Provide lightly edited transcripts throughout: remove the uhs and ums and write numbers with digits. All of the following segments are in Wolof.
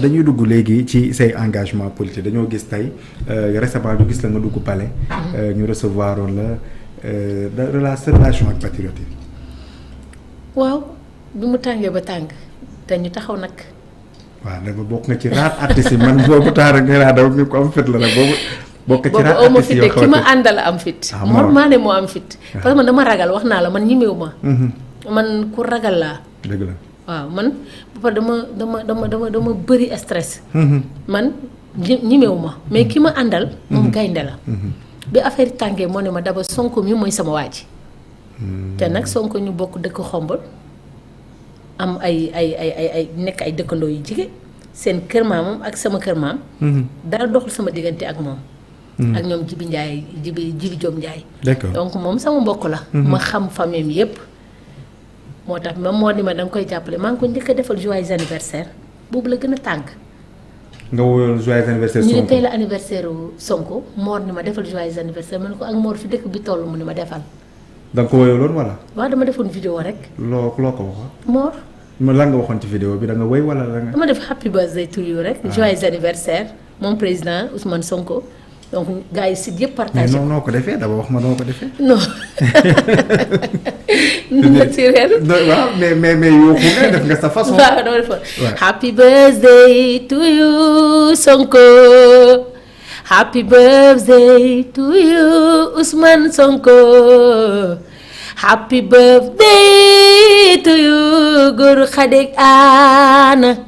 dañuy dugg léegi ci say engagement politique dañoo gis tey récemment ñu gis la nga dugg palais. ñu recevoir la sa relation ak patriote yi. waaw bi mu tàngee ba tàng te ñu taxaw nag. waaw dama bokk nga ci raar artistes yi man boobu taar ak nee naa dama mi ko am fit la nag boobu. bokk ci raar artistes yoo ki ma àndal am fit. maa ne moo am fit. parce que man dama ragal wax naa la man ñimewu ma. man ku ragal laa. dëgg la. waaw man ba dama bëri stress. man ñimewu ma mais ki ma àndal. moom gaynde la. bi affaire tàngee moo ne ma Daba Sonko mi mooy sama waa ji. te nag Sonko ñu bokk dëkk Xombol am ay nekk ay dëkkandoo yu jige seen kër maamam ak sama kër maam. dara doxul sama diggante ak moom. ak ñoom Jibi Ndiaye Jibi Diop Ndiaye. d'accord donc moom sama mbokk la. ma xam famille yépp moo tax même moo ni ma da nga koy jàppale maa ngi ko njëkk a defal joyeux anniversaire boobu la gën a tàng. nga woyoon joyeux anniversaire Sonko ñu ne tey la anniversaire Sonko Mor ni ma defal joyeux anniversaire ma ne ko ak Mor fi dëkk bi toll mu ni ma defal. da nga ko woyaloon wala. waaw dama defoon vidéo rek. loo ko waxoon. Mor. lan nga waxoon ci vidéo bi da nga woy wala la nga. dama def happy birthday to you rek. joyeux anniversaire mon président Ousmane Sonko. donc gars yi si yëpp partagé. mais noo ko defee dama wax ma noo ko defee. non. na ci réer. waaw mais yooku nga def nga sa façon. waaw dama defoon. happy birthday to you Sonko. happy birthday to you Ousmane Sonko. happy birthday to you Gourou Khadek Anne.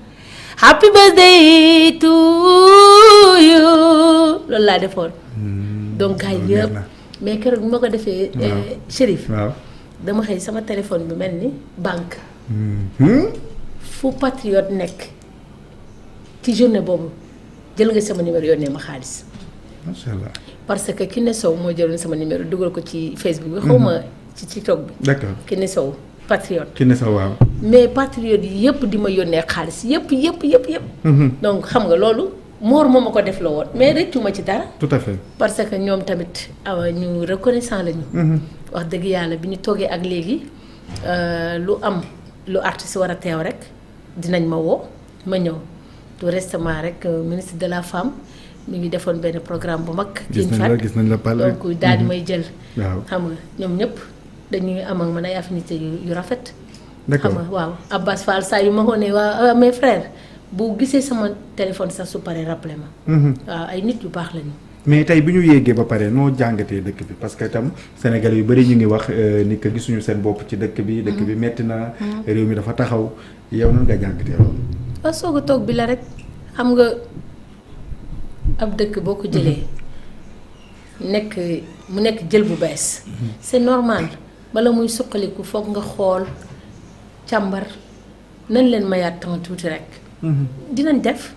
happy birthday to you loolu laa defoon. donc gars yi yëpp mais keroog bi ma ko defee. Chérif. waaw dama xëy sama téléphone bi mel ni banque. fu patriote nekk ci journée boobu jël nga sama numéro yónnee ma xaalis. macha allah. parce que Kiné Sow moo jëloon sama numéro dugal ko ci Facebook bi. xaw ma ci TikTok bi. d'accord Kiné Sow patriote. Kiné Sow waaw. mais patriote yi yëpp di ma yónnee xaalis yëpp. donc xam nga loolu Mor moo ma ko def la woon mais rëccu ma ci dara. tout à fait. parce que ñoom tamit ñu reconnaissant lañu. wax dëgg yàlla bi ñu toogee ak léegi lu artiste war a teew rek dinañ ma woo ma ñëw tout récemment rek ministre de la femme mi ngi defoon benn programme bu mag. gis nañ la pal donc daal di may jël. waaw xam nga ñoom ñëpp dañuy am ak man ay affinité yu rafet. d'accord xam nga waaw Abbas Fall saa yu ma ko ne waa mes frères bu gisee sama téléphone sax su paree rappelé ma. waaw ay nit yu baax lañu. mais tey bi ñu yéegee ba pare noo jàngatee dëkk bi parce que itam Sénégal yu bari ñu ngi wax ni que gisuñu seen bopp ci dëkk bi. dëkk bi metti na. réew mi dafa taxaw yow nan nga jàngatee loolu. waaw soog a toog bi la rek xam nga ab dëkk boo ko jëlee mu nekk jël bu bees. c'est normal bala muy suqaliku foog nga xool càmbar nañ leen mayaat temps tuuti rek. dinañ def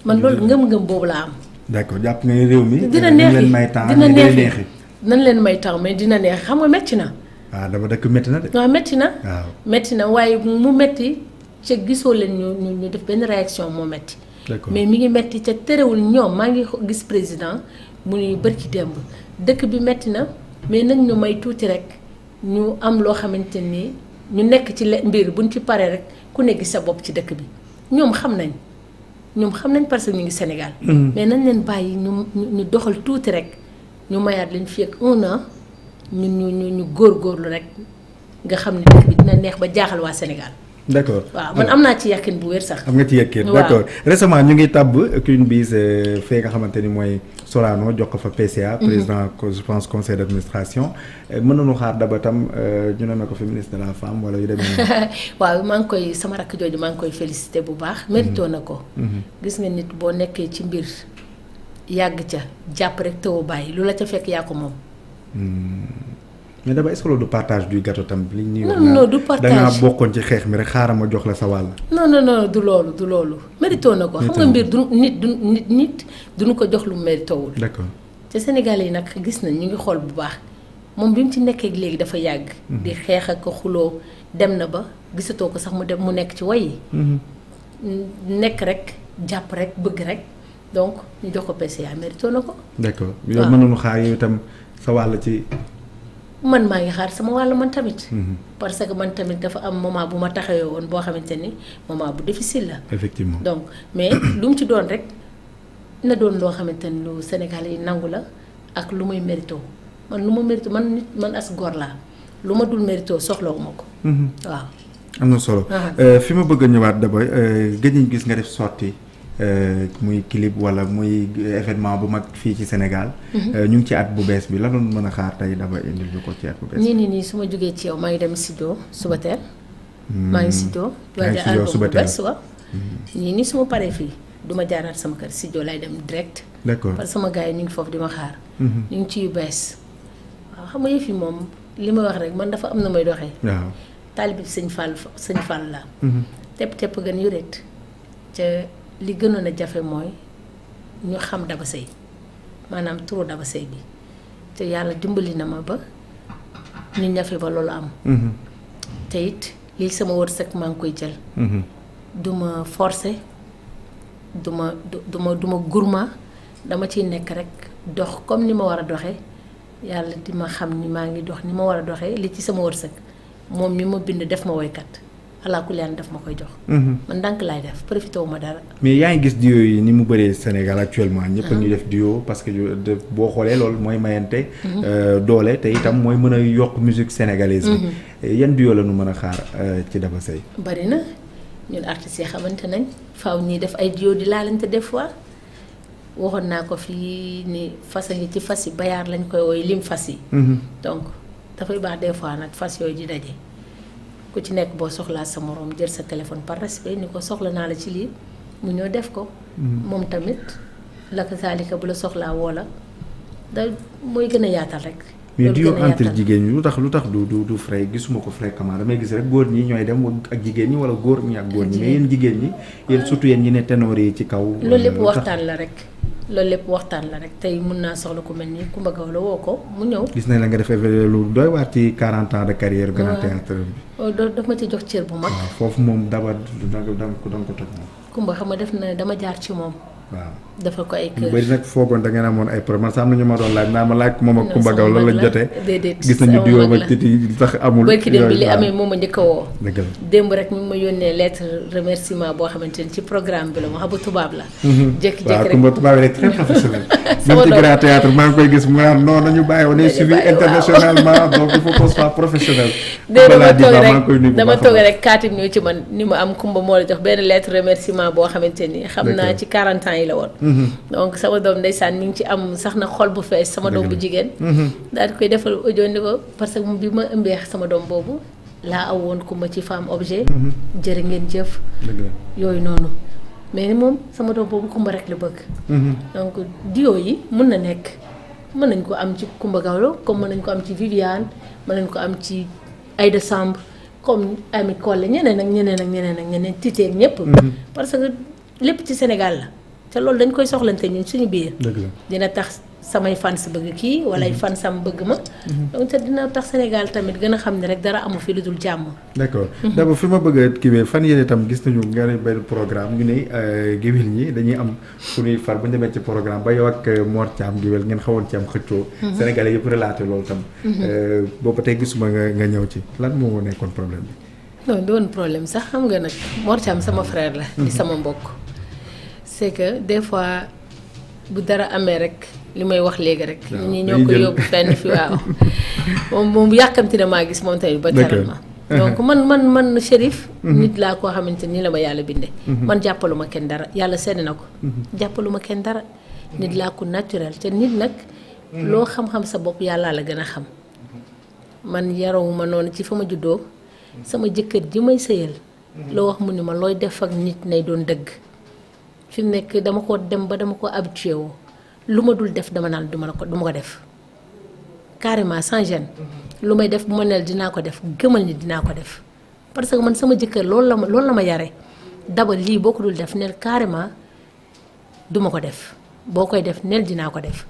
man loolu ngëm-ngëm boobu la am. d'accord jàpp nga ni réew mi. dina leen may temps neexi nañ leen may temps mais dina neex xam nga metti na. waaw dama dëkk metti na de. waaw metti na. waaw metti na waaye mu metti ca gisoo leen ñu def benn réaction moo metti. d'accord mais mi ngi metti ca terewul ñoom maa ngi gis président mu ni bërki démb dëkk bi metti na mais nañ ñu may tuuti rek ñu am loo xamante ni ñu nekk ci mbir buñ ci paree rek ku ne gis sa bopp ci dëkk bi ñoom xam nañ parce que ñu ngi Sénégal. mais nañ leen bàyyi ñu doxal tuuti rek ñu mayaat leen fii ak 1 an ñu góorgóorlu rek nga xam ne dëkk bi dina neex ba jaaxal waa Sénégal. d'accord waaw man am naa ci yàqin bu wér sax. am nga ci yàqin d'accord récemment ñu ngi tabb Queen Biz fee nga xamante ni mooy Sorano jox ko fa PCA. président je pense conseil d'administration. mën nañu xaar Daba tam ñu ne na ko fi ministre de la femme wala yu demee. waaw maa ngi koy sama rakk jooju maa ngi koy félicité bu baax. mérito na ko. gis nga nit boo nekkee ci mbir yàgg ca jàpp rek taw bàyyi lu la ca fekk yaa ko moom. mais Daba est-ce que loolu du partage du gâteau tam li ñuy wax non du partage da ngaa bokkoon ci xeex mi rek xaaral ma jox la sa wàll. non du loolu mérito na ko. xam nga mbir nit duñu ko jox lu méritowul. d'accord te Sénégalais yi nag gis nañ ñu ngi xool bu baax moom bi mu ci nekkee léegi dafa yàgg. di xeex ak xuloo dem na ba gisatoo ko sax mu nekk ci way yi. nekk rek jàpp rek bëgg rek donc ñu jox ko PCA mérito na ko. d'accord yow mënoon xaar yow itam sa wàll ci. man maa ngi xaar sama wàll man tamit. parce que man tamit dafa am moment bu ma taxawee woon boo xamante ni moment bu difficile la. effectivement donc mais lu mu ci doon rek na doon loo xamante ni lu Sénégal yi nangu la ak lu muy mérito man lu ma mérito man nit man as góor laa lu ma dul mérito soxlawuma ko. waaw. am na solo. fi ma bëgg a ñëwaat Daba gëj nañ gis nga def sortie muy clip wala muy événement bu mag fii ci Sénégal. ñu ngi ci at bu bees bi la doon mën a xaar tey Daba indil ñu ko ci at bu bees bi. nii su ma jógee ci yow maa ngi dem studio suba teel. maa ngi studio. maa ngi studio suba teel bees wa. nii su ma paree fii du ma jaaraat sama kër studio lay dem direct. d'accord parce que sama gars yi ñu ngi foofu di ma xaar. ñu ngi ci yu bees. waaw xam nga yëf yi moom li ma wax rek man dafa am na may doxee. waaw taalibe bi sëñ Fall la. tepp gën yuret ca li gënoon a jafe mooy ñu xam Daba Seye maanaam turu Daba Seye bi te yàlla dimbali na ma ba ñu ñafe ba loolu am. te it lii sama wërsëg maa ngi koy jël. du ma forcer du ma gourmand dama ciy nekk rek dox comme ni ma war a doxee yàlla di ma xam ni maa ngi dox ni ma war a doxee li ci sama wërsëg moom mi ma bind def ma woykat alaakulli yàlla daf ma koy jox. man ndànk laay def profité wu ma dara. mais yaa ngi gis duo yi ni mu bëree Sénégal actuellement. ñëpp a ngi def duo parce que boo xoolee loolu mooy mayante. doole te itam mooy mën a yokk musique sénégalaise bi. yan duo la nu mën a xaar ci Daba Seye. bari na ñun artistes yi xamante nañ faaw ñii def ay duo di laalante des fois waxoon naa ko fii ni fas yi ci fas yi bayaar lañ koy woy lim fas yi. donc dafay baax des fois nag fas yooyu di daje. ku ci nekk boo soxlaa sa moroom jël sa téléphone par respect ni ko soxla naa la ci lii mu ñëw def ko. moom tamit la ko saalika bu la soxlaa woo la da mooy gën a yaatal rek. mais duo entre jigéen ñi lu tax du frais gisuma ko fréquemment damay gis rek góor ñi ñooy dem ak jigéen ñi wala góor ñi ak góor ñi. mais yéen jigéen ñi yéen surtout yéen ñi ne ténor yi ci kaw. loolu lépp waxtaan la rek. loolu lépp waxtaan la rek tey mun naa soxla ku mel ni Coumba Gawlo woo ko mu ñëw. gis nañ la nga defee lu doy waar ci 40 ans de carrière Grand Théâtre bi. daf ma ci jox cër bu mag. waaw foofu moom Daba danga ko toj moom. Coumba xam nga def na dama jaar ci moom. waaw dafa ko ay kër. ñu bëri nag foogoon da ngeen amoon ay problème man sax am na ñu ma doon laaj naa ma laaj moom ak Coumba Gawlo lan lañ jotee. déedéet gis nañu diwo ak Titi sax amul. barki démb bi li amee moom ma njëkk a woo. dëgg la démb rek mi ma yónnee lettre remerciement boo xamante ni ci programme bi la ma xam tubaab la. jékki-jékki rek waaw Coumba tubaab yi rek très professionnel. même ci Grand Théâtre maa ngi koy gis mu naan non nañu bàyyi on est suivi internationalement donc il faut qu'on soit professionnel. dama toog rek kaatib ñëw ci man ni ma am Coumba moo la jox benn lettre remerciement boo xamante ni xam naa ci 40 ans yi la woon. donc sama doom ndeysaan mi ngi ci am sax na xol bu fees sama doom bu jigéen. daal di koy defal audio ni ko parce que bi ma ëmbee sama doom boobu laa aw woon Coumba ci femme objet. jërë ngeen jëf. yooyu noonu mais moom sama doom boobu Coumba rek la bëgg. donc duo yi mun na nekk mën nañ ko am ci Coumba Gawlo comme mën nañ ko am ci Viviane mën nañ ko am ci Aïda Samb comme Ami Collé ñeneen ak ñeneen Tité ñëpp. parce que lépp ci Sénégal la. te loolu dañ koy soxlante ñun suñu biir. dina tax samay fans bëgg kii wala ay fansam bëgg ma. donc te dina tax Sénégal tamit gën a xam ne rek dara amu fi lu dul jàmm. d'accord d'abord fi ma bëgg a kiiwee fan yéen itam gis nañu nga ne benn programme ñu ne géwél ñi dañuy am fu ñuy far bu ñu demee ci programme ba yow ak Mor Thiam géwél ngeen xawoon ci am xëccoo. Sénégalais yëpp relaté loolu tam. boobu tey gisuma nga ñëw ci lan moo nekkoon problème bi. non doon problème sax xam nga nag Mor Thiam sama frère la. di sama mbokk. c'est que des fois bu dara amee rek li may wax léegi rek. waaw ñi ñoo ko yóbbu fenn fi waaw. moom yàkkamti na maa gis moom tamit ba teral ma. donc man Chérif. nit laa koo xamante ni la ma yàlla bindee. man jàppaluma kenn dara yàlla sedd na ko. jàppaluma kenn dara. nit laa ko naturel te nit nag. loo xam-xam sa bopp yàllaa la gën a xam. man yarawuma noonu ci fa ma juddoo. sama jëkkër ji may sëyal. loo wax mu ni ma looy def ak nit nay doon dëgg. fi mu nekk dama ko dem ba dama ko habitué woo lu ma dul def dama naan du ma ko def carrément sans gêne lu may def bu ma neel dinaa ko def gëmal ni dinaa ko def parce que man sama jëkkër loolu la ma yare Daba lii boo ko dul def neel carrément du ma ko def boo koy def neel dinaa ko def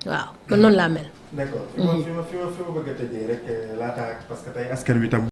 waaw man noonu laa mel. d'accord fi ma bëgg a tëjee rek laata parce que tey askan wi tam